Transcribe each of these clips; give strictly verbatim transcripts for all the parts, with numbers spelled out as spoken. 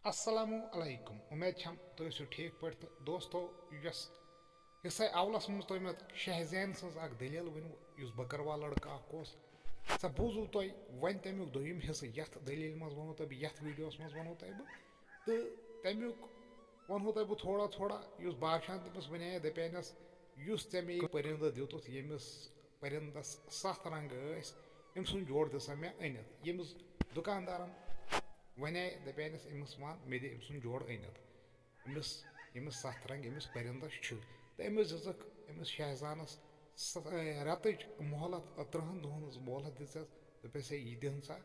السلام علیکم، امید چھم تُہۍ ٲسِو ٹھیٖک پٲٹھۍ۔ تہٕ دوستو، یۄس حصے اولس منٛز تۄہہِ مےٚ شہزین سٕنٛز اکھ دٔلیٖل ؤنِو، یُس بٔکٕروال لڑکہٕ اکھ اوس، سۄ بوٗزوٕ تۄہہِ۔ وۄنۍ تَمیُک دوٚیِم حصہٕ یَتھ دٔلیٖلہِ منٛز وَنو تۄہہِ بہٕ، یَتھ ویٖڈیوَس منٛز وَنو تۄہہِ بہٕ۔ تہٕ تَمیُک وَنہو تۄہہِ بہٕ تھوڑا تھوڑا، یُس بادشاہَن تٔمِس وَنے، دَپینَس، یُس ژےٚ مےٚ یہِ پٔرِندٕ دیُتُتھ، ییٚمِس پٔرِندَس سَتھ رنٛگ ٲسۍ، أمۍ سُنٛد جوڑٕ دِ سا مےٚ أنِتھ۔ ییٚمِس دُکاندارَن وَنے، دَپینَس، أمِس وَن، مےٚ دِ أمۍ سُنٛد جوڑٕ أنِتھ۔ أمِس، ییٚمِس سَتھ رنٛگ أمِس پٔرِندَس چھِ۔ تہٕ أمِس دِژٕکھ أمِس شہزانَس س-، رٮ۪تٕچ مۄہلت، ترٛہَن دۄہَن ہٕنٛز مۄہلت دِژ اَتھ۔ دوٚپُس، ہے، یہِ دِن سا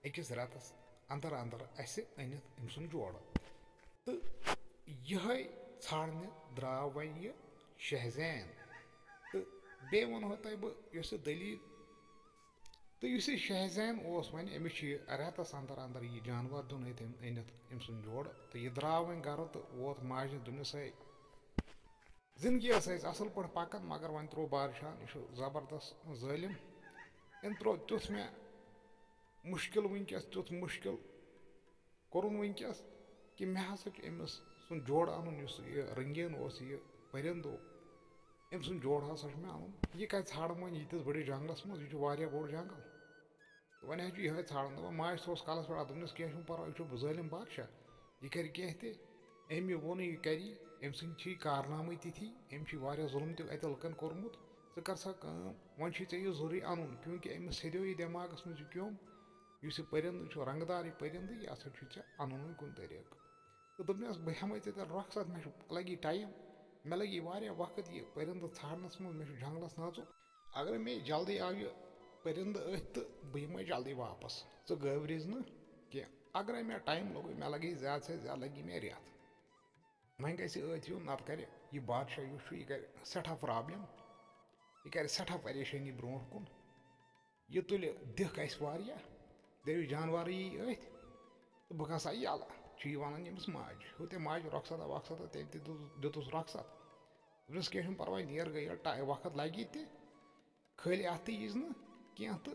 أکِس رٮ۪تَس اندر اندر اَسہِ أنِتھ أمۍ سُنٛد جوڑٕ۔ تہٕ یِہوٚے ژھانٛڈنہِ درٛاو وۄنۍ یہِ شہزین۔ تہٕ بیٚیہِ وَنہو تۄہہِ بہٕ یۄس یہِ دٔلیٖل، تہٕ یُس یہِ شہزین اوس، وۄنۍ أمِس چھُ یہِ رٮ۪تَس اندر اندر یہِ جانوَر دیُن أتھۍ أنِتھ أمۍ سُنٛد جوڑٕ۔ تہٕ یہِ درٛاو وۄنۍ گَرٕ تہٕ ووت ماجہِ نِش، دوٚپنَس، ہے، زِندگی ٲس اَسہِ اَصٕل پٲٹھۍ پَکان، مگر وۄنۍ ترٛوو بادشاہَن، یہِ چھُ زبردست ظٲلِم، أمۍ ترٛوو تیُتھ مےٚ مُشکِل وٕنکٮ۪س، تیُتھ مُشکِل کوٚرُن وٕنکٮ۪س کہِ مےٚ ہسا چھُ أمِس سُنٛد جوڑٕ اَنُن، یُس یہِ رٔنٛگیٖن اوس، یہِ پٔرِندٕ، أمۍ سُنٛد جوڑٕ ہسا چھُ مےٚ اَنُن۔ یہِ کَتہِ ژھانٛڈَن وۄنۍ ییٖتِس بٔڑِس جنٛگلَس منٛز؟ یہِ چھُ واریاہ بوٚڑ جنٛگل۔ تہٕ وۄنۍ حظ چھُ یِہوٚے ژھانٛڈُن۔ دَپان، ماجہِ تھوٚوُس کَلَس پٮ۪ٹھ اَتھٕ، دوٚپنَس، کینٛہہ چھُنہٕ پَرواے، یہِ چھُ ظٲلِم بادشاہ، یہِ کَرِ کینٛہہ تہِ، أمۍ یہِ ووٚن، یہِ کَرِ، أمۍ سٕنٛدۍ چھِ یہِ کارنامٕے تِتھی، أمۍ چھُ واریاہ ظُلُم تہِ اَتہِ لُکَن کوٚرمُت۔ ژٕ کَر سا کٲم، وۄنۍ چھُے ژےٚ یہِ ضروٗری اَنُن، کیونکہِ أمِس سیٚدیو یہِ دٮ۪ماغَس منٛز یہِ کیوٚم، یُس یہِ پٔرِندٕ چھُ، رنٛگدار یہِ پٔرِندٕ، یہِ ہسا چھُے ژےٚ اَنُن وۄنۍ کُنہِ طریٖقہٕ۔ تہٕ دوٚپنَس، بہٕ ہٮ۪مَے ژےٚ تیٚلہِ رۄخصت، مےٚ چھُ، لَگی ٹایم، مےٚ لَگی واریاہ وقت یہِ پٔرِندٕ ژھانٛڈنَس منٛز، مےٚ چھُ جنٛگلَس نَژُن۔ اگرے مےٚ جلدی آو یہِ پٔرِندٕ أتھۍ تہٕ بہٕ یِمَے جلدی واپَس، ژٕ گٲبرِز نہٕ کینٛہہ۔ اگرے مےٚ ٹایم لوٚگُے، مےٚ لَگی زیادٕ سے زیادٕ لَگی مےٚ رٮ۪تھ۔ وۄنۍ گژھِ أتھۍ یُن، نَتہٕ کَرِ یہِ بادشاہ یُس چھُ، یہِ کَرِ سٮ۪ٹھاہ پرٛابلِم، یہِ کَرِ سٮ۪ٹھاہ پریشٲنی برٛونٛٹھ کُن۔ یہِ تُلہِ دِکھ اَسہِ واریاہ، دٔپِو جانوَرٕے یی أتھۍ تہٕ بہٕ گژھٕ ہا یَلہٕ، چھُ یہِ وَنان ییٚمِس ماجہِ۔ ہُہ تہِ ماجہِ رۄخصتا وۄخصتا، تٔمۍ تہِ دیُت-، دیُتُس رۄخصت۔ دوٚپنَس، کینٛہہ چھُنہٕ پَرواے، نیر گٔیَل ٹاے-، وقت لَگی تہِ، خٲلی اَتھ تہِ یی نہٕ کینٛہہ تہٕ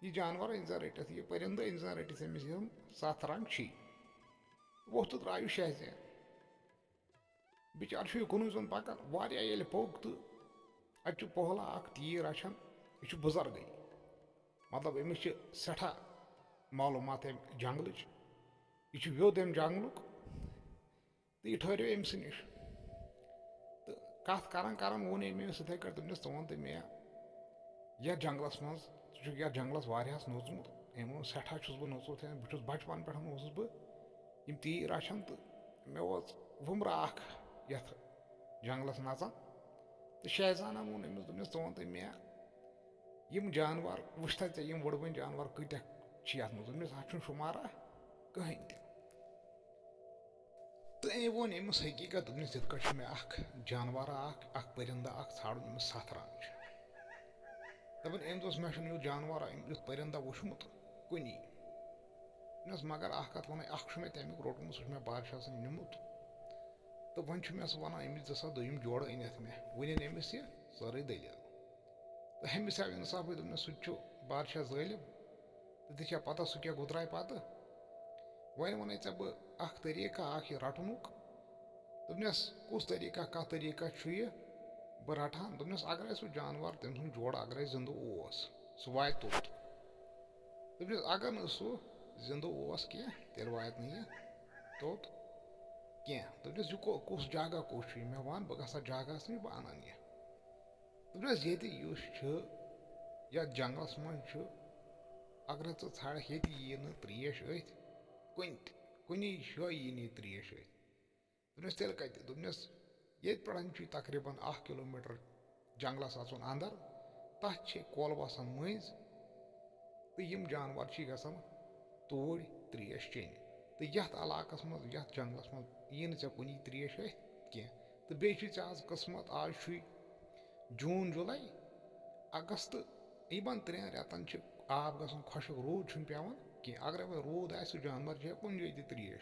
یہِ جانوَر أنۍ زَن رٔٹِتھ، یہِ پٔرِندٕ أنۍ زَن رٔٹِتھ، أمِس یِم سَتھ رنٛگ چھی۔ ووٚتھ تہٕ درٛاو یہِ شہزین۔ بِچارٕ چھُ یہِ کُنُے زوٚن پَکان، واریاہ ییٚلہِ پوٚک تہٕ اَتہِ چھُ پۄہلا اَکھ تیٖر رَچھان، یہِ چھُ بُزرگٕے، مطلب أمِس چھِ سٮ۪ٹھاہ معلوٗمات اَمہِ جنٛگلٕچ، یہِ چھُ ویوٚد اَمہِ جنٛگلُک۔ تہٕ یہِ ٹھٔہریو أمۍ سٕے نِش۔ تہٕ کَتھ کَران کَران ووٚن أمۍ أمِس یِتھَے کٲٹھۍ، دوٚپنَس، ژٕ وَن تہٕ مےٚ، یَتھ جنٛگلَس منٛز، ژٕ چھُکھ یَتھ جنٛگلَس واریاہَس نوٚژمُت؟ أمۍ ووٚن، سٮ۪ٹھاہ چھُس بہٕ نوٚژمُت، بہٕ چھُس بَچپَن پٮ۪ٹھ اوسُس بہٕ یِم تیٖر رَچھان تہٕ مےٚ وٲژ وُمرٕ اَکھ یَتھ جنٛگلَس نَژان۔ تہٕ شہزانَن ووٚن أمِس، دوٚپنَس، ژٕ وَن تہٕ مےٚ، یِم جانوَر، وٕچھتھا ژےٚ یِم وٕڑوٕنۍ جانوَر کۭتیٛاہ چھِ یَتھ منٛز؟ دوٚپنَس، اَتھ چھُنہٕ شُمارا کٕہٕنۍ تہِ۔ تہٕ أمۍ ووٚن أمِس حقیٖقت، دوٚپنَس، یِتھ کٲٹھۍ چھُ مےٚ اَکھ جانوَرا اَکھ، اَکھ پٔرِندہ اَکھ ژھانٛڈُن، ییٚمِس سَتھ رنٛگ چھِ۔ دَپان، أمۍ دوٚپُس، مےٚ چھُنہٕ یُتھ جانوَرا، أمۍ یُتھ پٔرِندہ وُچھمُت کُنی۔ دوٚپنَس، مگر اَکھ کَتھ وَنَے، اَکھ چھُ مےٚ تَمیُک روٚٹمُت، سُہ چھُ مےٚ بادشاہ سٕنٛدِ نیُمُت۔ تہٕ وۄنۍ چھُ مےٚ سُہ وَنان، أمِس دِ سا دوٚیِم جوڑٕ أنِتھ مےٚ۔ وۄنۍ أنۍ أمِس یہِ سٲرٕے دٔلیٖل۔ تہٕ ہُمِس آو اِنصافٕے، دوٚپنَس، سُہ تہِ چھُ بادشاہ ظٲلِم۔ تہٕ ژےٚ چھےٚ پَتہ سُہ کیٛاہ گُتراے پَتہٕ؟ وۄنۍ وَنَے ژےٚ بہٕ اَکھ طریٖقہ اَکھ یہِ رَٹنُک۔ دوٚپنَس، کُس طریٖقہ، کَتھ طریٖقہ چھُ یہِ؟ بہٕ رَٹہٕ ہا۔ دوٚپنَس، اگرَے سُہ جانوَر، تٔمۍ سُنٛد جوڑٕ اگرَے زِندٕ اوس، سُہ واتہِ توٚت۔ دوٚپنَس، اگر نہٕ سُہ زِندٕ اوس کینٛہہ، تیٚلہِ واتہِ نہٕ یہِ توٚت کینٛہہ۔ دوٚپنَس، یہِ کو-، کُس جگہ کُس چھُ یہِ؟ مےٚ وَن، بہٕ گژھٕ ہا جگہَس نِش، بہٕ اَنَن یہِ۔ دوٚپنَس، ییٚتہِ یُس چھُ، یَتھ جنٛگلَس منٛز چھُ، اگرَے ژٕ ژھانٛڈَکھ، ییٚتہِ یِیہِ نہٕ ترٛیش أتھۍ کُنہِ تہِ، کُنی جایہِ یِیہِ نہٕ یہِ ترٛیش أتھۍ۔ دوٚپنَس، تیٚلہِ کَتہِ؟ دوٚپنَس، ییٚتہِ پٮ۪ٹھ چھُ یہِ تقریٖباً اَکھ کِلوٗ میٖٹر جنٛگلَس اَژُن اَندَر، تَتھ چھِ کۄل وَسان مٔنٛزۍ تہٕ یِم جانوَر چھِ گژھان توٗرۍ ترٛیش چیٚنہِ۔ تہٕ یَتھ علاقَس منٛز، یَتھ جنٛگلَس منٛز یی نہٕ ژےٚ کُنی ترٛیش أتھۍ کینٛہہ۔ تہٕ بیٚیہِ چھُے ژےٚ آز قٕسمَت، آز چھُے جوٗن، جُلَے، اَگست، یِمَن ترٛٮ۪ن رٮ۪تَن چھِ آب گژھان خۄشٕک، روٗد چھُنہٕ پٮ۪وان کینٛہہ۔ اگرَے وۄنۍ روٗد آسہِ، سُہ جانوَر چیٚیہِ کُنہِ جایہِ تہِ ترٛیش۔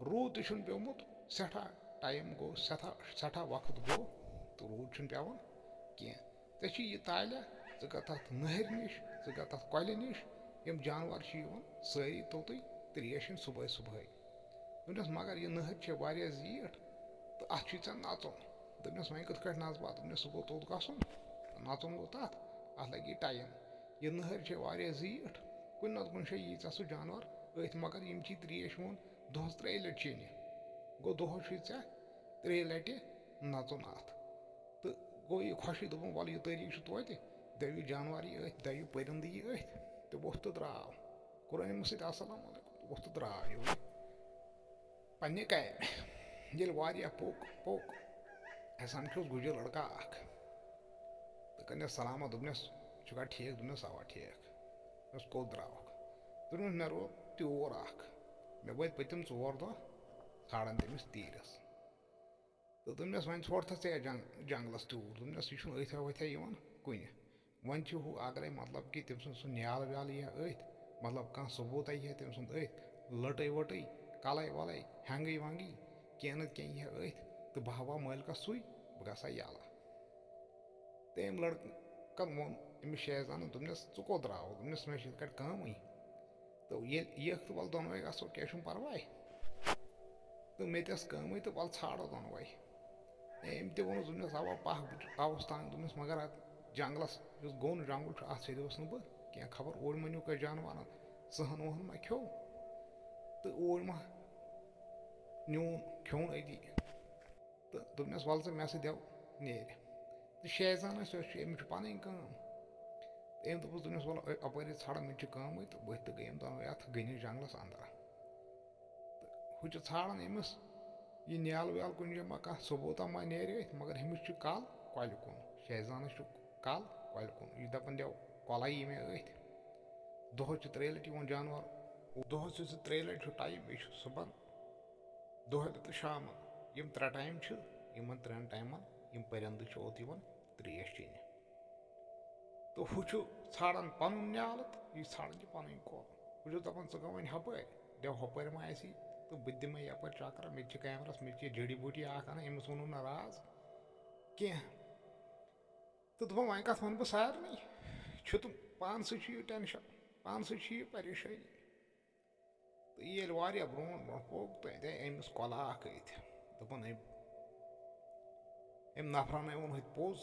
روٗد تہِ چھُنہٕ پیوٚمُت، سٮ۪ٹھاہ ٹایم گوٚو، سٮ۪ٹھاہ، سٮ۪ٹھاہ وقت گوٚو تہٕ روٗد چھُنہٕ پٮ۪وان کینٛہہ۔ ژےٚ چھُے یہِ تالیا، ژٕ گژھ تَتھ نٔہرِ نِش، ژٕ گژھ تَتھ کۄلہِ نِش، یِم جانوَر چھِ یِوان سٲری توٚتُے ترٛیش چیٚنہِ صُبحٲے صُبحٲے۔ دوٚپنَس، "مگر یہِ نٔہٕر چھےٚ واریاہ زیٖٹھ تہٕ اَتھ چھُے ژےٚ نَژُن۔" دوٚپنَس، "وۄنۍ کِتھ کٲٹھۍ نَژٕ بہٕ اَتھ؟" دوٚپنَس، "سُہ گوٚو توٚت گژھُن تہٕ نَژُن گوٚو تَتھ، اَتھ لَگی ٹایم۔ یہِ نٔہٕر چھےٚ واریاہ زیٖٹھ، کُنہِ نَتہٕ کُنہِ جایہِ یی ژےٚ سُہ جانوَر أتھۍ، مگر یِم چھی ترٛیش ووٚن دۄہَس ترٛیٚیہِ لَٹہِ چیٚنہِ۔ گوٚو دۄہَس چھُے ژےٚ ترٛیٚیہِ لَٹہِ نَژُن اَتھ۔" تہٕ گوٚو یہِ خۄشٕے، دوٚپُن، "وَلہٕ، یہِ طریٖقہٕ چھُ توتہِ، دَپہِ یہِ جانوَر یی أتھۍ، دَپہِ یہِ پٔرِنٛدٕ یی أتھۍ۔" تہٕ ووٚتھ تہٕ درٛاو۔ کوٚر أمِس سۭتۍ السلام علیکم تہٕ ووٚتھ تہٕ درٛاو یہِ۔ پنٛنہِ کامہِ ییٚلہِ واریاہ پوٚک پوٚک، اَسہِ سَمکھیوس گُجر لٔڑکہٕ اَکھ تہٕ کٔرنَس سلامہ، دوٚپنَس، "ژٕ چھُکھا ٹھیٖک؟" دوٚپنَس، "اَوا، ٹھیٖک۔" دوٚپنَس، "کوٚت درٛاوُکھ؟" دوٚپنَس، "مےٚ روو تیوٗر اَکھ، مےٚ وٲتۍ پٔتِم ژور دۄہ ژھانٛڈان تٔمِس تیٖرِس۔" تہٕ دوٚپنَس، "وۄنۍ ژھانٛڈ تہٕ ژٕ یَتھ جنٛگ-، جنٛگلَس تیوٗر۔" دوٚپنَس، "یہِ چھُنہٕ أتھۍ وَتھِ یِوان کُنہِ۔ وۄنۍ چھُ ہُہ، اگرَے مطلب کہِ تٔمۍ سُنٛد سُہ نیال ویال یی ہا أتھۍ، مطلب کانٛہہ ثبوٗتہ یی ہا تٔمۍ سُنٛد أتھۍ، لٔٹٕے ؤٹٕے، کَلَے وَلَے، ہٮ۪نٛگٕے وٮ۪نٛگٕے، کینٛہہ نَتہٕ کینٛہہ یی ہا أتھۍ، تہٕ بہٕ ہاوہا مٲلکَس سُے، بہٕ گژھٕ ہا یَلہٕ۔" تٔمۍ لٔڑکَن ووٚن أمِس شاہ زانَس، دوٚپنَس، "ژٕ کوٚت درٛاوُکھ؟" دوٚپنَس، "مےٚ چھِ یِتھ کٲٹھۍ کٲمٕے۔" تہٕ ییٚلہِ یِیَکھ تہٕ وَلہٕ دۄنوَے گژھو، کینٛہہ چھُنہٕ پَرواے۔ تہٕ مےٚ تہِ ٲس کٲمٕے تہٕ وَلہٕ ژھانٛڈو دۄنوَے۔ أمۍ تہِ ووٚنُس، دوٚپنَس، "اَوا پَکھ بہٕ آوُس تنٛگ۔" دوٚپنَس، "مگر اَتھ جنٛگلَس یُس گوٚن جنٛگُل چھُ، اَتھ سۭتۍ اوس نہٕ بہٕ کینٛہہ، خبر اوٗرۍ ما نیوٗ کٲنٛسہِ جانوَرَن، ژٕہَن وُہَن ما کھیوٚو تہٕ اوٗرۍ ما نیوٗن کھیوٚن أتی۔" تہٕ دوٚپنَس، "وَلہٕ ژٕ مےٚ سۭتۍ دٮ۪و نیرِ۔" تہٕ شیزان ٲسۍ، أسۍ چھِ، أمِس چھِ پَنٕنۍ کٲم۔ تہٕ أمۍ دوٚپُس، دوٚپنَس، "وَلہٕ اَپٲری ژھانٛڈَو، مےٚ تہِ چھِ کٲمٕے۔" تہٕ ؤتھۍ تہٕ گٔے یِم دۄنوَے اَتھ گٔنِس جنٛگلَس اَنٛدر۔ تہٕ ہُہ چھُ ژھانٛڈان أمِس یہِ نیال ویال کُنہِ جایہِ ما کانٛہہ ثبوٗتہ ما نیرِ أتھۍ، مگر أمِس چھُ کَل کۄلہِ کُن، شیزانَس چھُ کَل کۄلہِ کُن۔ یہِ چھُ دَپان، "دٮ۪و کۄلَے یی مےٚ أتھۍ۔" دۄہَس چھِ ترٛیٚیہِ لَٹہِ یِوان جانوَر، دۄہَس یُس یہِ ترٛیٚیہِ لَٹہِ چھُ ٹایم، یہِ چھُ صُبحَن، دۄہلہِ تہٕ شامَن۔ یِم ترٛےٚ ٹایم چھِ، یِمَن ترٛٮ۪ن ٹایمَن یِم پٔرِندٕ چھِ اوٚت یِوان ترٛیش چیٚنہِ۔ تہٕ ہُہ چھُ ژھانٛڈان پَنُن نیالہٕ تہٕ یہِ ژھانٛڈان چھِ پَنٕنۍ کۄل۔ بہٕ چھُس دَپان، "ژٕ گوٚو وۄنۍ ہُپٲرۍ، دٮ۪و ہُپٲرۍ ما آسی تہٕ بہٕ تہِ دِمَے یَپٲرۍ چَکرا، مےٚ تہِ چھِ کیمرَس، مےٚ تہِ چھِ جٔڈی بوٗٹی اَکھ اَنٕنۍ، أمِس ووٚنُم نہٕ راز کینٛہہ۔" تہٕ دوٚپُن، "وۄنۍ کَتھ وَنہٕ بہٕ سارنٕے؟ چھُ تہٕ پانسٕے چھُ یہِ ٹٮ۪نشَن، پانسٕے چھُ یہِ پریشٲنی۔" تہٕ ییٚلہِ واریاہ برونٛٹھ برونٛٹھ پوٚک، تہٕ اَتہِ آے أمِس کۄلہٕ اَکھ أتھۍ۔ دوٚپُن، أمۍ، أمۍ نفرَن ہے ووٚن ہوٚتہِ پوٚز،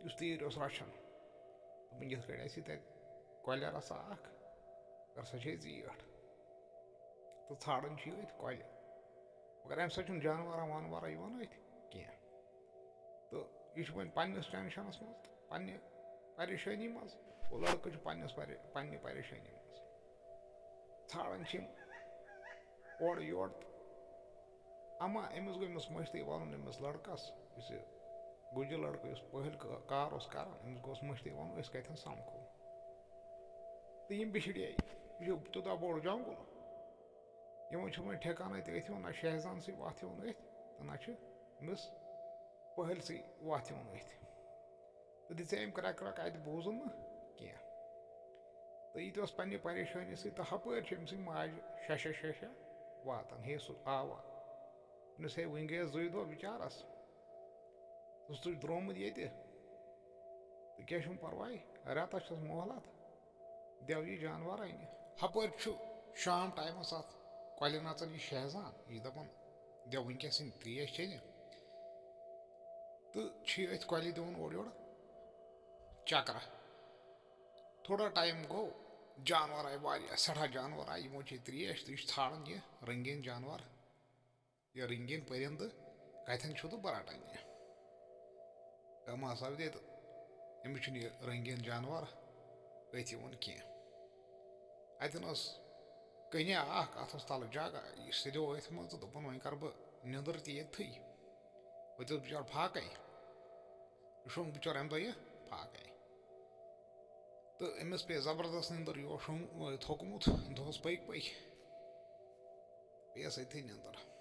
یُس تیٖرۍ اوس رَچھان۔ دوٚپُن، یِتھ کٲٹھۍ اَسہِ یہِ تَتہِ کۄلہِ رَژھا اَکھ، مگر سۄ چھے زیٖٹھ۔ تہٕ ژھانٛڈان چھِ یہِ أتھۍ کۄلہِ۔ مگر اَمہِ سۭتۍ چھُنہٕ جانوَرا وانوَرا یِوان أتھۍ کینٛہہ۔ تہٕ یہِ چھُ وۄنۍ پنٛنِس ٹٮ۪نشَنَس منٛز تہٕ پنٛنہِ پریشٲنی منٛز۔ گوٚو لٔڑکہٕ چھُ پنٛنِس پرے-، پنٛنہِ پریشٲنی منٛز۔ ژھانٛڈان چھِ یِم اورٕ یورٕ تہٕ اما أمِس گوٚو أمِس مٔشتٕے وَنُن أمِس لٔڑکَس، یُس یہِ گُجہِ لٔڑکہٕ یُس پٔہلۍ کا-، کار اوس کَران، أمِس گوٚوس مٔشتٕے وَنُن، أسۍ کَتٮ۪ن سَمکھو۔ تہٕ یِم بِچھڑے، یہِ چھُ تیوٗتاہ بوٚڑ جنٛگُل، یِمَن چھُنہٕ وۄنۍ ٹھیکانَے تہِ أتھۍ یِوان، نہ شہزانسٕے وَتھ یِوان أتھۍ تہٕ نہ چھِ أمِس پٔہلسٕے وَتھ یِوان أتھۍ۔ تہٕ دِژے أمۍ کرٛٮ۪کھ کرٛٮ۪کھ، اَتہِ بوٗزُن نہٕ کینٛہہ۔ تہٕ یہِ تہِ اوس پنٛنہِ پریشٲنی سۭتۍ، تہٕ ہُپٲرۍ چھِ أمۍ سٕنٛدۍ ماجہِ شےٚ شےٚ شےٚ شےٚ واتان، ہے سُہ آوا۔ دوٚپنَس، "ہے، وٕنۍ گٔیَس زٕے دۄہ بِچارَس، ژٕ چھُکھ درٛامُت ییٚتہِ، تہٕ کینٛہہ چھُنہٕ پَرواے، رٮ۪تَس چھَس مۄہلت، دٮ۪و یہِ جانوَر اَنہِ۔" ہُپٲرۍ چھُ شام ٹایمَس اَتھ کۄلہِ نَژان یہِ شہزان، یہِ چھِ دَپان، "دٮ۪و وٕنۍکٮ۪س یِن ترٛیش چیٚنہِ۔" تہٕ چھِ أتھۍ کۄلہِ دِوان اورٕ یورٕ چکرا۔ تھوڑا ٹایم گوٚو، جانور آیہِ واریاہ، سٮ۪ٹھاہ جانور آیہِ، یِمو چے ترٛیش تہٕ یہِ چھُ ژھانٛڈان یہِ رنٛگیٖن جانور، یہِ رنٛگیٖن پٔرِندٕ کَتٮ۪ن چھُ تہٕ بہٕ رَٹَن یہِ۔ کَم آسہٕ ہا تہِ تہٕ أمِس چھُنہٕ یہِ رنٛگیٖن جانور أتھۍ یِوان کینٛہہ۔ اَتٮ۪ن ٲس کٔنہِ اَکھ، اَتھ اوس تَلہٕ جگہ، یہِ سیٚدیو أتھۍ منٛز تہٕ دوٚپُن، "وۄنۍ کَرٕ بہٕ نیٚنٛدٕر تہِ ییٚتھٕے۔" وۄنۍ اوس بِچارٕ فاقَے، شوٚنٛگ بِچارٕ اَمہِ دۄہ یہِ فاقَے۔ تہٕ أمِس پیٚیہِ زبردست نیٚنٛدٕر، یہِ اوس شوٚنٛگ-، تھوٚکمُت دۄہَس پٔکۍ پٔکۍ، پیٚیَس أتھی نیٚنٛدٕر۔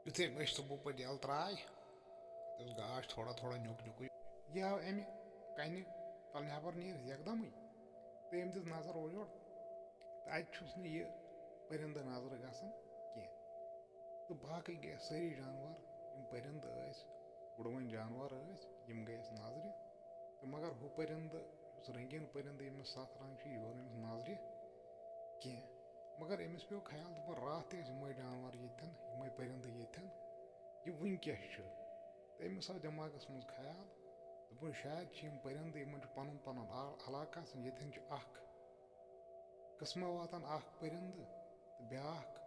یُتھُے أمۍ أچھ تہٕ بُپہٕ یَلہٕ ترٛاے، تہٕ اوس گاش تھوڑا تھوڑا نیُک نیُکُے۔ یہِ آو اَمہِ کَنہِ تَلہٕ نٮ۪بر نیٖرِتھ یکدمٕے۔ تہٕ أمۍ دِژ نظر اورٕ یورٕ، تہٕ اَتہِ چھُس نہٕ یہِ پٔرِندٕ نظرِ گژھان کینٛہہ۔ تہٕ باقٕے گٔے سٲری جانور، یِم پٔرِندٕ ٲسۍ، وُڑوٕنۍ جانور ٲسۍ، یِم گٔے اَسہِ نظرِ۔ تہٕ مگر ہُہ پٔرِندٕ، یُس رنٛگیٖن پٔرِندٕ، ییٚمِس ستھ رنٛگ چھِ، یہِ گوٚو نہٕ أمِس نظرِ کینٛہہ۔ مگر أمِس پیوٚو خیال، دوٚپُن، راتھ تہِ ٲسۍ یِمَے جانوَر ییٚتٮ۪ن، یِمَے پٔرِندٕ ییٚتٮ۪ن، یہِ وٕنۍ کیٛاہ چھُ؟ تہٕ أمِس آو دٮ۪ماغَس منٛز خیال، دوٚپُن، شاید چھِ یِم پٔرِندٕ، یِمَن چھُ پَنُن پَنُن عل-، علاقہٕ آسان، ییٚتٮ۪ن چھُ اَکھ قٕسمہ واتان اَکھ پٔرِندٕ تہٕ بیٛاکھ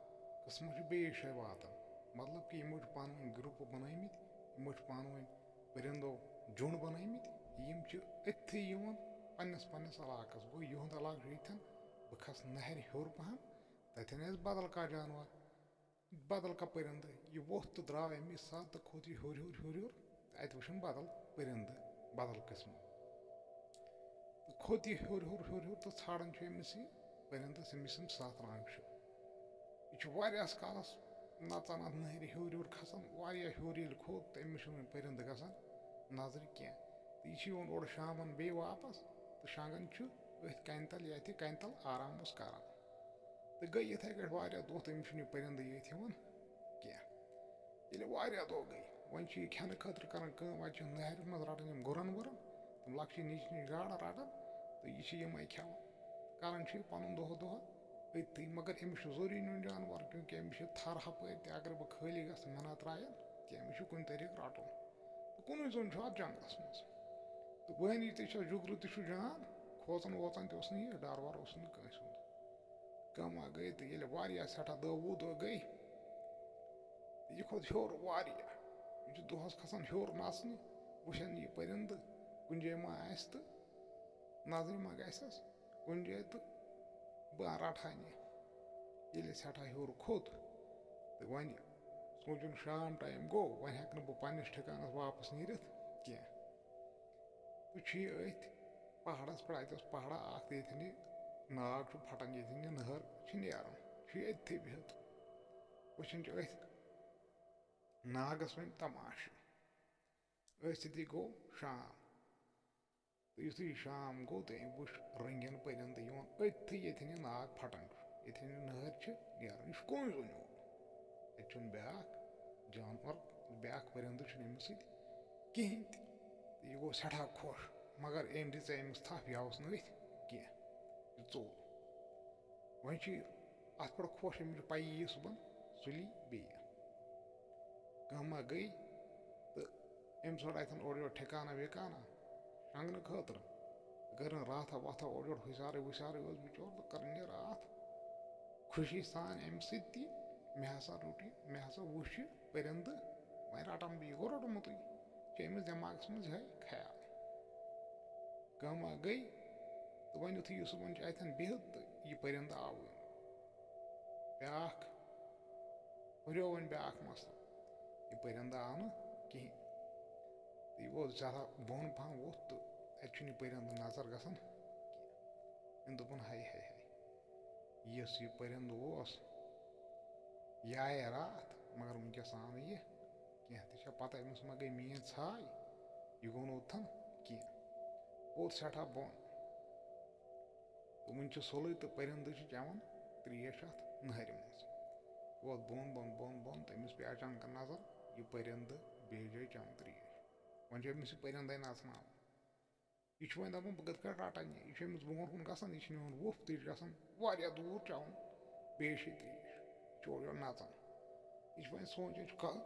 قٕسمہ چھُ بیٚیِس جایہِ واتان۔ مطلب کہِ یِمو چھُ پانہٕ ؤنۍ گرُپہٕ بَنٲومٕتۍ، یِمو چھِ پانہٕ ؤنۍ پٔرِندو جُنٛڈ بَنٲومٕتۍ، یِم چھِ أتھی یِوان پنٛنِس پنٛنِس علاقَس۔ گوٚو، یِہُنٛد علاقہٕ چھُ ییٚتٮ۪ن، بہٕ کھسہٕ نہرِ ہیوٚر پَہَم، تَتٮ۪ن آسہِ بدل کانٛہہ جانوَر، بدل کانٛہہ پٔرِندٕ۔ یہِ ووٚتھ تہٕ درٛاو اَمی ساتہٕ تہٕ کھوٚت یہِ ہیوٚر ہیوٚر ہیوٚر ہیوٚر، تہٕ اَتہِ وٕچھُن بدل پٔرِندٕ، بدل قٕسمہٕ۔ تہٕ کھوٚت یہِ ہیوٚر ہیوٚر ہیوٚر ہیوٚر تہٕ ژھانٛڈان چھُ أمِس یہِ پٔرِندٕ، أمِس یِم ستھ رنٛگ چھِ۔ یہِ چھُ واریاہَس کالَس نَژان اَتھ نٔہرِ ہیوٚر ہیوٚر کھسان، واریاہ ہیوٚر ییٚلہِ کھوٚت تہٕ أمِس چھُنہٕ وۄنۍ پٔرِندٕ گژھان نظرِ کینٛہہ۔ تہٕ یہِ چھُ یِوان اورٕ شامَن بیٚیہِ واپَس تہٕ شۄنٛگان چھُ أتھۍ کَنہِ تَل، ییٚتہِ کَنہِ تَل آرام اوس کَران۔ تہٕ گٔے یِتھَے کٲٹھۍ واریاہ دۄہ تہٕ أمِس چھُنہٕ یہِ پٔرِندٕ ییٚتھۍ یِوان کینٛہہ۔ ییٚلہِ واریاہ دۄہ گٔے، وۄنۍ چھِ یہِ کھٮ۪نہٕ خٲطرٕ کَران کٲم، وَتہِ چھِ نہرِ منٛز رَٹان یِم گُرَن وُرَن، تِم لۄکچہِ نِچہِ نِچہِ گاڈٕ رَٹان تہٕ یہِ چھِ یِمَے کھٮ۪وان۔ کَران چھُ یہِ پَنُن دۄہ دۄہ أتھی، مگر أمِس چھُ ضروٗری نیُن جانوَر، کیونکہ أمِس چھِ تھَر ہَپٲرۍ تہِ، اگر بہٕ خٲلی گژھٕ، مےٚ نہ ترٛایَن کینٛہہ، أمِس چھُ کُنہِ طریٖقہٕ رَٹُن۔ تہٕ کُنُے زوٚن چھُ اَتھ جنٛگلَس منٛز۔ تہٕ وٲنی تہِ چھَس، جُگرٕ تہِ چھُ جان، کھوژان ووژان تہِ اوس نہٕ یہِ، ڈَر وَر اوس نہٕ کٲنٛسہِ ہُنٛد۔ کٲمہ گٔے تہٕ ییٚلہِ واریاہ سٮ۪ٹھاہ دَہ وُہ دۄہ گٔے، یہِ کھوٚت ہیوٚر واریاہ۔ یہِ چھُ دۄہَس کھسان ہیوٚر نَژنہِ، وٕچھان یہِ پٔرِندٕ کُنہِ جایہِ ما آسہِ تہٕ نظرِ ما گژھٮ۪س کُنہِ جایہِ تہٕ بہٕ رَٹہٕ ہن یہِ۔ ییٚلہِ سٮ۪ٹھاہ ہیوٚر کھوٚت تہٕ وۄنۍ سونٛچُن، شام ٹایم گوٚو، وۄنۍ ہٮ۪کہٕ نہٕ بہٕ پنٛنِس ٹھِکانَس واپَس نیٖرِتھ کینٛہہ۔ تہٕ چھُ یہِ أتھۍ پہاڑس پٮ۪ٹھ، اَتہِ اوس پہاڑا اکھ، ییٚتٮ۪ن یہِ ناگ چھُ پھٹان، ییٚتٮ۪ن یہِ نہر چھِ نیران، چھُ یہِ أتھٕے بِہِتھ۔ وٕچھان چھِ أتھۍ ناگس وۄنۍ تماشہٕ۔ أتھۍ سۭتی گوٚو شام۔ تہٕ یُتھُے شام گوٚو تہٕ أمۍ وٕچھ رٔنٛگین پٔرِندٕ یِوان أتھٕے، ییٚتٮ۪ن یہِ ناگ پھٹان چھُ، ییٚتٮ۪ن یہِ نہر چھِ نیران، یہِ چھُ کُنُے زوٚن یِوان۔ اَتہِ چھُنہٕ بیٛاکھ جانور، بیٛاکھ پٔرِندٕ چھُنہٕ أمِس سۭتۍ کِہیٖنۍ تہِ۔ تہٕ یہِ گوٚو سٮ۪ٹھاہ خۄش، مگر أمۍ دِژ أمِس تھپھ، یہِ آوُس نہٕ أتھۍ کینٛہہ، یہِ ژوٚل۔ وۄنۍ چھُ یہِ اَتھ پٮ۪ٹھ خۄش، أمِس چھُ پَیی یہِ صُبحن سُلی بیٚیہِ۔ کٲمہ گٔے تہٕ أمۍ ژھانٛڈ اَتٮ۪ن اورٕ یورٕ ٹھِکانہ وِکانہ شۄنٛگنہٕ خٲطرٕ۔ کٔرٕن راتھا واتھا اورٕ یورٕ، ہُشارٕے وُشارٕے اوس بِچور تہٕ کٔرٕن یہِ راتھ خوشی سان اَمہِ سۭتۍ تہِ۔ مےٚ ہسا روٚٹ یہِ، مےٚ ہسا وُچھ یہِ پٔرِندٕ، وۄنۍ رَٹَن بہٕ یہِ۔ گوٚو روٚٹمُتٕے، چھُ أمِس دٮ۪ماغَس منٛز یِہوٚے خیال۔ کٲمہ گٔے تہٕ وۄنۍ یُتھُے یہِ صُبحن چھُ اَتٮ۪ن بِہِتھ تہٕ یہِ پٔرِندٕ آوٕے نہٕ۔ بیٛاکھ ہُریو وۄنۍ بیٛاکھ مسلہٕ، یہِ پٔرِندٕ آو نہٕ کِہیٖنۍ۔ تہٕ یہِ ووت ذرا بۄن پہم ووٚتھ تہٕ اَتہِ چھُنہٕ یہِ پٔرِندٕ نظر گژھان کینٛہہ۔ أمۍ دوٚپُن، ہاے، ہاے، ہاے، یُس یہِ پٔرِندٕ اوس، یہِ آیے راتھ، مگر وٕنۍکٮ۪س آو نہٕ یہِ کینٛہہ۔ تہِ چھےٚ پتہ، أمِس ما گٔے میٛٲنۍ ژھاے؟ یہِ گوٚو نہٕ اوٚتتھَن کینٛہہ۔ ووت سٮ۪ٹھاہ بۄن۔ تہٕ وٕنہِ چھُ سُلُے تہٕ پٔرِندٕ چھِ چٮ۪وان ترٛیش اَتھ نہرِ منٛز۔ ووت بۄن، بۄن، بۄن، بۄن، تہٕ أمِس پیٚیہِ اچانک نظر، یہِ پٔرِندٕ بیٚیہِ جایہِ چٮ۪وان ترٛیش۔ وۄنۍ چھُ أمِس یہِ پٔرِندَے نژناوان۔ یہِ چھُ وۄنۍ دَپان، بہٕ کِتھ کٲٹھۍ رَٹَن یہِ؟ یہِ چھُ أمِس برونٛٹھ کُن گژھان، یہِ چھُنہٕ یِوان وُپھ، تہِ چھُ گژھان واریاہ دوٗر چٮ۪وان بیٚیہِ چھِ ترٛیش۔ یہِ چھُ اورٕ یورٕ نَژان۔ یہِ چھُ وۄنۍ سونٛچان، یہِ چھُ کا-،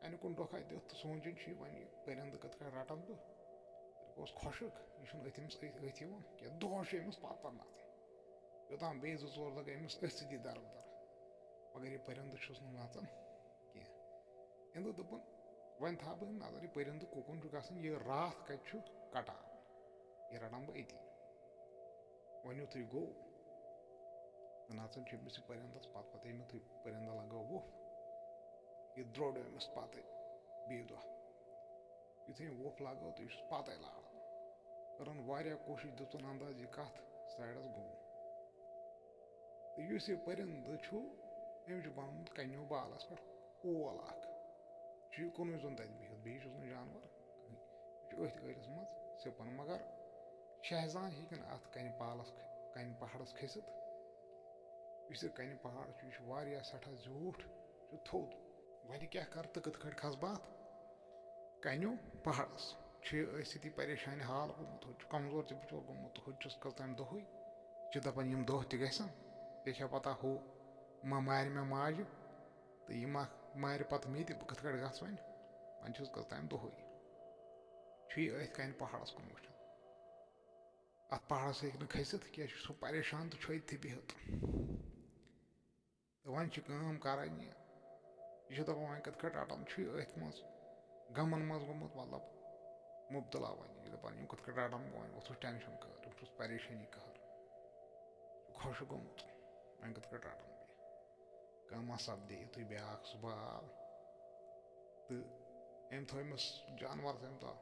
کَنہِ کُن ڈۄکھا دِتھ تہٕ سونٛچان چھُ یہِ وۄنۍ، یہِ پٔرِندٕ کِتھ کٲٹھۍ رَٹَن بہٕ؟ یہِ گوٚژھ خۄشٕک، یہِ چھُنہٕ أتھۍ أمِس أتھۍ، أتھۍ یِوان کینٛہہ۔ دۄہَس چھُ أمِس پَتہٕ پَتہٕ نَژُن۔ یوٚتام بیٚیہِ زٕ ژور دۄہ گٔے أمِس أتھۍ سۭتی دَربٕدَر۔ مگر یہِ پٔرِندٕ چھُس نہٕ نَژان کینٛہہ۔ أمۍ دوٚپ، دوٚپُن، وۄنۍ تھاو بہٕ نظر، یہِ پٔرِندٕ کُکُن چھُ گژھان، یہِ راتھ کَتہِ چھُ کَٹان؟ یہِ رَٹَن بہٕ أتی۔ وۄنۍ یُتھُے گوٚو، تہٕ نَژان چھُ أمِس یہِ پٔرِندَس پَتہٕ پَتہٕ، ییٚمہِ یُتھُے پٔرِندٕ لَگٲو وُپھ، یہِ درٛوٚڈ أمِس پَتَے بیٚیہِ دۄہ۔ یُتھُے أمۍ وُپھ لَگٲو، تہٕ یہِ چھُس پَتَے لاران۔ کٔرٕن واریاہ کوٗشِش، دِژٕن اَنداز، یہِ کَتھ سایڈَس گوٚو۔ تہٕ یُس یہِ پٔرِندٕ چھُ، أمۍ چھُ بَنومُت کَنیو بالَس پٮ۪ٹھ اول اَکھ۔ چھُ یہِ کُنُے زوٚن تَتہِ بِہِتھ، بیٚیہِ چھُس نہٕ جانوَر کٕہٕنۍ۔ یہِ چھُ أتھۍ ٲلِس منٛز سِپَن، مگر شہزان ہیٚکہِ نہٕ اَتھ کَنہِ پالَس کھ-، کَنہِ پہاڑَس کھٔسِتھ۔ یُس یہِ کَنہِ پہاڑ چھُ، یہِ چھُ واریاہ سٮ۪ٹھاہ زیوٗٹھ، یہِ چھُ تھوٚد۔ وۄنۍ کیٛاہ کَرٕ تہٕ کِتھ کٲٹھۍ کھسہٕ بہٕ اَتھ کَنیو پہاڑَس؟ چھُ یہِ أتھۍ سۭتی پریشانہِ حال گوٚمُت، ہُہ تہِ چھُ کمزور تہِ بِچور گوٚمُت، ہُہ تہِ چھُس کٔژتام دۄہٕے۔ چھِ دَپان، یِم دۄہ تہِ گژھن، ژےٚ چھےٚ پتہ، ہُہ ما مارِ مےٚ ماجہِ، تہٕ یہِ ما مارِ پتہٕ مےٚ تہِ، بہٕ کِتھ کٲٹھۍ گژھٕ وۄنۍ؟ وۄنۍ چھُس گژھان دۄہَے۔ چھُ یہِ أتھۍ کَنہِ پہاڑَس کُن وٕچھان۔ اَتھ پہاڑَس ہیٚکہِ نہٕ کھٔسِتھ کینٛہہ، چھُ سُہ پریشان تہٕ چھُ أتھی بِہِتھ۔ تہٕ وۄنۍ چھِ کٲم کَرٕنۍ یہِ۔ یہِ چھُ دَپان، وۄنۍ کِتھ کٲٹھۍ رَٹَن؟ چھُ یہِ أتھۍ منٛز غمَن منٛز گوٚمُت، مطلب، مُبتلا۔ وۄنۍ یہِ دَپان، یِم کِتھ کٲٹھۍ رَٹَن بہٕ وۄنۍ؟ اوسُس ٹٮ۪نشَن خٲر، یِم چھُس پریشٲنی قہر۔ چھُ خۄش گوٚمُت، وۄنۍ کِتھ کٲٹھۍ رَٹَن بہٕ یہِ؟ کٲمہ سپدے، یُتھُے بیٛاکھ صُبح آو تہٕ أمۍ تھٲو أمِس جانوَرَس أمۍ تھاو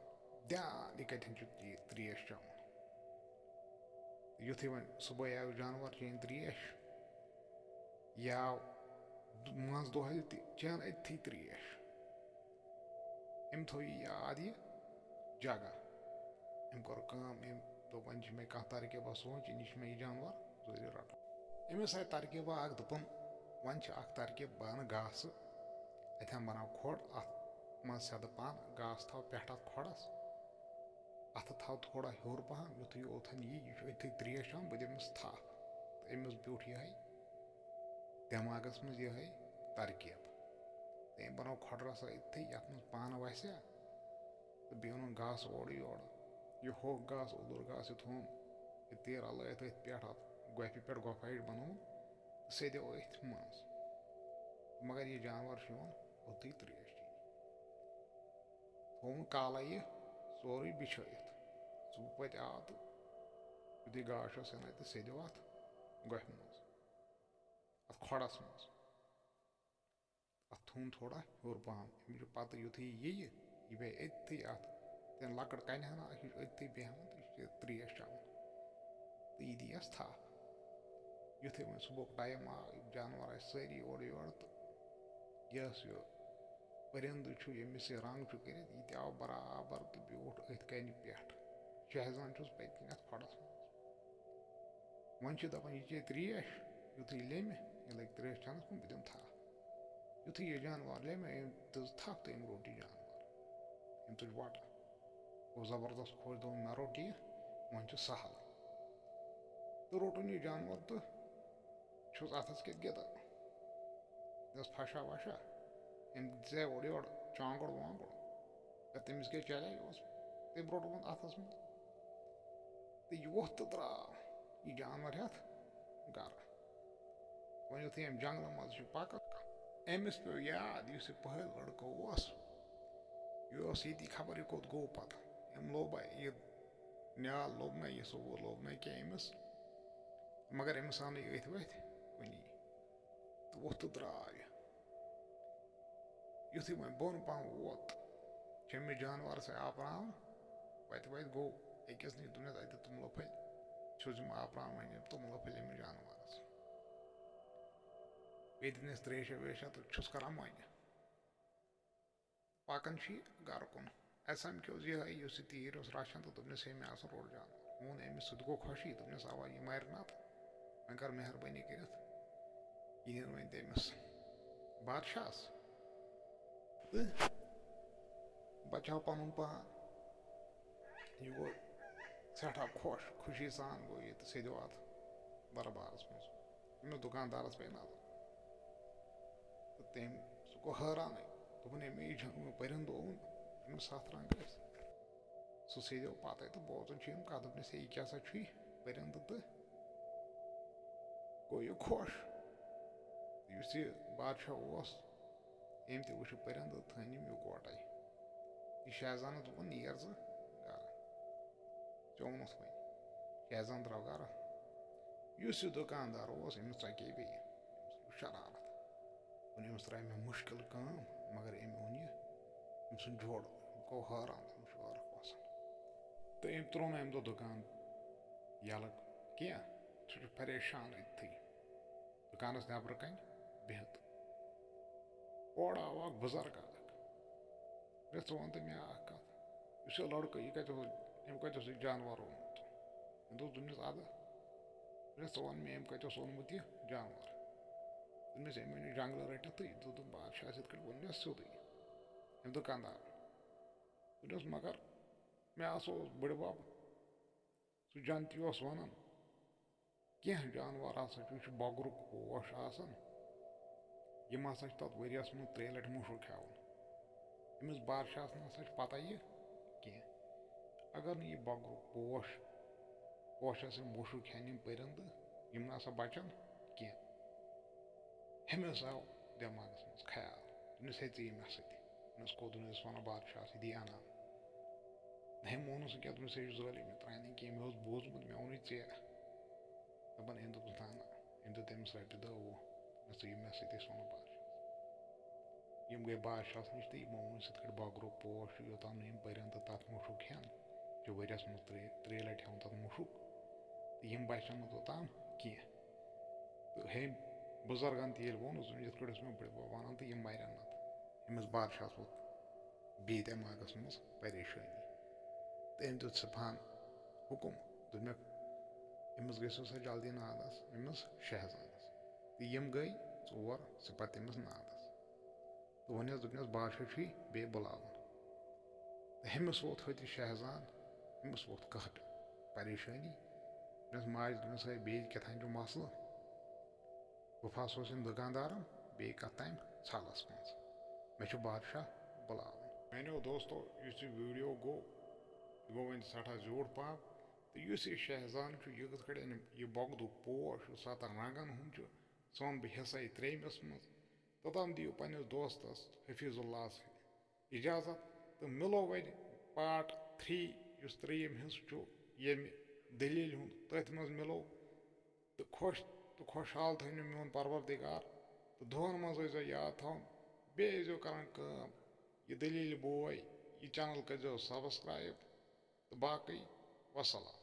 دھیان، یہِ کَتٮ۪ن چھُ یہِ ترٛیش چٮ۪وان۔ تہٕ یُتھُے وۄنۍ صُبحٲے آو جانوَر، چیٚنۍ ترٛیش، یہِ آو دُ-، منٛز دۄہلہِ تہِ چیٚن أتھی ترٛیش۔ أمۍ تھٲو یہِ یاد، یہِ جگہ۔ أمۍ کٔر کٲم، أمۍ دوٚپ، وۄنۍ چھِ مےٚ کانٛہہ ترکیبہ سونٛچِنۍ، یہِ چھِ مےٚ یہِ جانوَر ضروٗری رَٹُن۔ أمِس آیہِ ترکیبہ اَکھ، دوٚپُن، وۄنۍ چھِ اَکھ ترکیب، بہٕ اَنہٕ گاسہٕ، اَتھٮ۪ن بَناو کھۄڈ، اَتھ منٛز سیٚدٕ پَن، گاسہٕ تھاو پٮ۪ٹھ اَتھ کھۄڈَس، اَتھٕ تھاو تھوڑا ہیوٚر پَہَم، یُتھُے اوٚتَن یی، یہِ چھُ أتھی ترٛیش چٮ۪وان، بہٕ دِمہٕ أمِس تھَپھ۔ تہٕ أمِس بیوٗٹھ یِہوٚے دٮ۪ماغَس منٛز یِہوٚے ترکیب۔ تہٕ أمۍ بَنوو کھۄڈ رَژھا أتھی، یَتھ منٛز پَن وَسہِ ہا، تہٕ بیٚیہِ اوٚنُن گاسہٕ اورٕ یورٕ۔ یہِ ہوٚکھ گاسہٕ، اوٚدُر گاسہٕ، یہِ تھوٚوُن یہِ تیٖر اَلٲیِتھ أتھۍ پٮ۪ٹھ، اَتھ گۄپھِ پٮ۪ٹھ، گۄپھِ ہِش بَنووُن، تہٕ سیٚدیو أتھۍ منٛز۔ مگر یہِ جانوَر چھُ یِوان اوٚتُے ترٛیش چیٚنہِ۔ تھوٚوُن کالَے یہِ سورُے بِچھٲیِتھ۔ صُبحٲے آو تہٕ یُتھُے گاش اوس یَنَے تہٕ سیٚدیو اَتھ گۄپھِ منٛز، اَتھ کھۄڈَس منٛز۔ اَتھ تھوٚوُن تھوڑا ہیوٚر پَہَم۔ أمِس چھُ پَتہٕ، یُتھُے یہِ یِیہِ، یہِ بیٚہہِ أتھی اَتھ، تِم لۄکٕٹ کَنہِ ہنا، یہِ چھُ أتھی بیٚہوان تہٕ یہِ چھُ ترٛیش چٮ۪وان۔ تہٕ یہِ دِیَس تھَپھ۔ یُتھُے وۄنۍ صُبحُک ٹایم آو، یِم جانوَر ٲسۍ سٲری اورٕ یورٕ تہٕ یہِ ٲس یہِ پٔرِندٕ چھُ، ییٚمِس یہِ رنٛگ چھُ کٔرِتھ، یہِ تہِ آو برابر تہٕ بیوٗٹھ أتھۍ کَنہِ پٮ۪ٹھ۔ شہزان چھُس پٔتۍ کِنٮ۪تھ کھۄڈَس منٛز۔ وۄنۍ چھِ دَپان، یہِ چیٚیہِ ترٛیش، یُتھُے لیٚمہِ، یہِ لَگہِ ترٛیش چٮ۪نَس کُن، بہٕ دِمہٕ تھَپھ۔ یُتھُے یہِ جانوَر لیٚمہِ، أمۍ دِژ تھَپھ تہٕ أمۍ روٚٹ یہِ جانوَر۔ أمۍ تُج وَٹہٕ۔ گوٚو زبردست خۄش، دوٚپُن، مےٚ روٚٹ یہِ، وۄنۍ چھُ سہل۔ تہٕ روٚٹُن یہِ جانوَر تہٕ چھُس اَتھَس کٮ۪تھ گِنٛدان۔ مےٚ ٲس پھَشا وَشا، أمۍ دِژے اورٕ یورٕ چانٛگُڑ وانٛگُڑ۔ تہٕ تٔمِس کیٛاہ چَلے، یہِ اوس تٔمۍ روٚٹمُت اَتھَس منٛز۔ تہٕ یہِ ووٚتھ تہٕ درٛاو یہِ جانوَر ہٮ۪تھ گَرٕ۔ وۄنۍ یُتھُے أمۍ جنٛگلہٕ منٛز چھُ پَکان، أمِس پیوٚو یاد، یُس یہِ پٔہٕلۍ لٔڑکہٕ اوس، یہِ اوس ییٚتی، خبر یہِ کوٚت گوٚو پَتہٕ۔ أمۍ لوٚب یہِ نیال، لوٚب نہ یہِ سوٗر، لوٚب نہ کینٛہہ أمِس، مگر أمِس آو نہٕ یہِ أتھۍ ؤتھۍ کُنی۔ تہٕ ووٚتھ تہٕ درٛاو یہِ۔ یُتھُے وۄنۍ بۄن پَہَم ووت، چھِ أمِس جانوَرَس آپراوُن۔ وَتہِ وَتہِ گوٚو أکِس نِش، دوٚپنَس، اَتہِ توٚملہٕ پھٔلۍ چھُس یِم آپراوان، یِم توٚملہٕ پھٔلۍ أمِس جانوَرَس۔ بیٚیہِ دِتنَس ترٛیشا ویشا تہٕ چھُس کَران مۄنہِ۔ پَکان چھُ یہِ گَرٕ کُن۔ اَسہِ سَمکھیوس یِہوٚے، یُس یہِ تیٖر اوس رَچھان، تہٕ دوٚپنَس، ہے، مےٚ ہسا روٚٹ جانوَر۔ ووٚن أمِس، سُہ تہِ گوٚو خۄشی، دوٚپنَس، اَوا، یہِ مَرِ نہ تہٕ وۄنۍ کَر مہربٲنی کٔرِتھ، یہِ نِن وۄنۍ تٔمِس بادشاہَس تہٕ بَچاو پَنُن پان۔ یہِ گوٚو سٮ۪ٹھاہ خۄش، خوشی سان گوٚو یہِ تہٕ سیٚدیو اَتھ دربارَس منٛز۔ أمِس دُکاندارَس پیٚیہِ نظر۔ تہٕ تٔمۍ، سُہ گوٚو حٲرانٕے۔ دوٚپُن، "أمۍ، یہِ چھُ، أمۍ پٔرِنٛدٕ اوٚن، أمِس سَتھ رنٛگ ٲسۍ۔" سُہ سیٚدیو پَتَے تہٕ بوزان چھُ یِم کَتھ، دوٚپنَس، "ہے، یہِ کیٛاہ سا چھُے پٔرِنٛدٕ؟" تہٕ گوٚو یہِ خۄش۔ یُس یہِ بادشاہ اوس، أمۍ تہِ وٕچھ یہِ پٔرِنٛدٕ، تھٲنۍ یِم یِکوَٹَے۔ یہِ شہزانَس دوٚپُن، "نیر ژٕ گَرٕ، ژےٚ اوٚنُتھ وۄنۍ۔" شہزان درٛاو گَرٕ۔ یُس یہِ دُکاندار اوس، أمِس ژۄکے بیٚیہِ، أمِس گوٚو شرارت۔ ووٚن، "أمِس ترٛایہِ مےٚ مُشکِل کٲم، مگر أمۍ اوٚن یہِ، أمۍ سُنٛد جوڑٕ۔" گوٚو حٲران، أمِس چھُ ٲرکھ وَسان۔ تہٕ أمۍ ترٛوو نہٕ اَمہِ دۄہ دُکان یَلہٕ کینٛہہ، سُہ چھُ پریشان أتھی۔ دُکانَس نٮ۪برٕ کَنہِ بِہِتھ۔ اورٕ آو اَکھ بُزرگ اَکھ۔ دوٚپنَس، "ژٕ وَن تہٕ مےٚ اَکھ کَتھ، یُس یہِ لٔڑکہٕ، یہِ کَتہِ اوس، أمۍ کَتہِ اوس یہِ جانوَر اوٚنمُت؟" أمۍ دوٚپ، دوٚپنَس، "اَدٕ۔" دوٚپنَس، "ژٕ وَن مےٚ، أمۍ کَتہِ اوس اوٚنمُت یہِ جانوَر؟" دوٚپنَس، "أمۍ أنۍ یہِ جنٛگلہٕ رٔٹِتھ تہٕ یہِ دوٚپ، دوٚپ، بادشاہَس یِتھ کٔٹھۍ ووٚن مےٚ سیوٚدُے۔" أمۍ دوٚپ، "کَنٛدار۔" دوٚپنَس، "مگر مےٚ ہسا اوس بٕڈِ بَب، سُہ جنتی اوس وَنان، کینٛہہ جانوَر ہسا چھُ، یہِ چھُ بۄگرُک پوش آسان، یِم ہسا چھِ تَتھ ؤریَس منٛز ترٛیٚیہِ لَٹہِ مُشُک ہٮ۪وان۔ أمِس بادشاہَس نہ سا چھِ پَتہ یہِ کینٛہہ۔ اگر نہٕ یہِ بۄگرُک پوش، پوشَس یِم مُشُک کھٮ۪ن یِم پٔرِندٕ، یِم نہ سا بَچَن کینٛہہ۔ أمِس آو دٮ۪ماغَس منٛز خیال، دوٚپنَس، "ہے، ژٕ یہِ مےٚ سۭتۍ۔" دوٚپنَس، "کوٚت؟" دوٚپنَس، "یہِ وَنان بادشاہَس، یہِ دِ اَنان۔" نہ، أمۍ مون نہٕ سُہ کینٛہہ، دوٚپنَس، "ہے، یہِ چھُ ظٲلِم، یہِ ترٛایہِ نہٕ کینٛہہ، مےٚ اوس بوٗزمُت، مےٚ ووٚنُے ژےٚ، دَپان أمۍ دوٚپُس، نہ، نہ۔" أمۍ دیُت تٔمِس رۄپیہِ دَہ وُہ، دوٚپنَس، "ژٕ یہِ مےٚ سۭتۍ، أسۍ وَنو بادشاہَس۔" یِم گٔے بادشاہَس نِش تہٕ یِمو ووٚن، یِتھ کٲٹھۍ بۄگرُک پوش چھُ، یوٚتام نہٕ یِم پٔرِندٕ تَتھ مُشُک کھٮ۪ن، چھُ ؤریَس منٛز ترٛے-، ترٛیٚیہِ لَٹہِ ہٮ۪وان تَتھ مُشُک، تہٕ یِم بَچَن نہٕ توٚتام کینٛہہ۔ تہٕ ہے، بُزرگَن تہِ ییٚلہِ ووٚنُس، یِتھ کٲٹھۍ اوس مےٚ بٕڈِ بَب وَنان، تہٕ یِم مَرَن نہٕ۔ أمِس بادشاہَس ووت بیٚیہِ دٮ۪ماغَس منٛز پریشٲنی۔ تہٕ أمۍ دیُت سپہَن حُکُم، دوٚپمَکھ، "أمِس گٔژھِو سا جلدی نادَس، أمِس شہزادَس۔" تہٕ یِم گٔے ژور سِپاہ تٔمِس نادَس۔ تہٕ وۄنۍ حظ دوٚپنَس، "بادشاہ چھُے بیٚیہِ بُلاوُن۔" تہٕ أمِس ووت ہوٚتہِ شہزان، أمِس ووت قہر، پریشٲنی۔ دوٚپنَس ماجہِ، دوٚپنَس، "ہے، بیٚیہِ کیٛاہ تام چھُ مسلہٕ؟" بہٕ پھسوس یِم دُکاندارَن بیٚیہِ کَتھ تام ژھَلَس منٛز۔ مےٚ چھُ بادشاہ بُلاوُن۔ میٛانیو دوستو، یُس یہِ video گوٚو، یہِ گوٚو وۄنۍ سٮ۪ٹھاہ زیوٗٹھ پَہَم۔ تہٕ یُس یہِ شہزان چھُ، یہِ کِتھ کٔٹھۍ أنۍ یہِ بۄگدُک پوش، یُس سَتَن رنٛگَن ہُنٛد چھُ، سُہ وَنہٕ بہٕ حصَے ترٛیٚیِمِس منٛز۔ توٚتام دِیِو پنٛنِس دوستَس حفیظ اللہَس اِجازت تہٕ مِلو وۄنۍ part three، یُس ترٛیٚیِم حصہٕ چھُ ییٚمہِ دٔلیٖلہِ ہُنٛد، تٔتھۍ منٛز مِلو۔ تہٕ خۄش تہٕ خۄشحال تھٲینو میون پروردگار۔ تہٕ دُعاہَن منٛز ٲسۍزیو یاد تھاوُن، بیٚیہِ ٲسۍزیو کران کٲم، یہِ دٔلیٖلہِ بوے، یہِ channel کٔرۍزیو subscribe۔ تہٕ باقٕے وَسَلام۔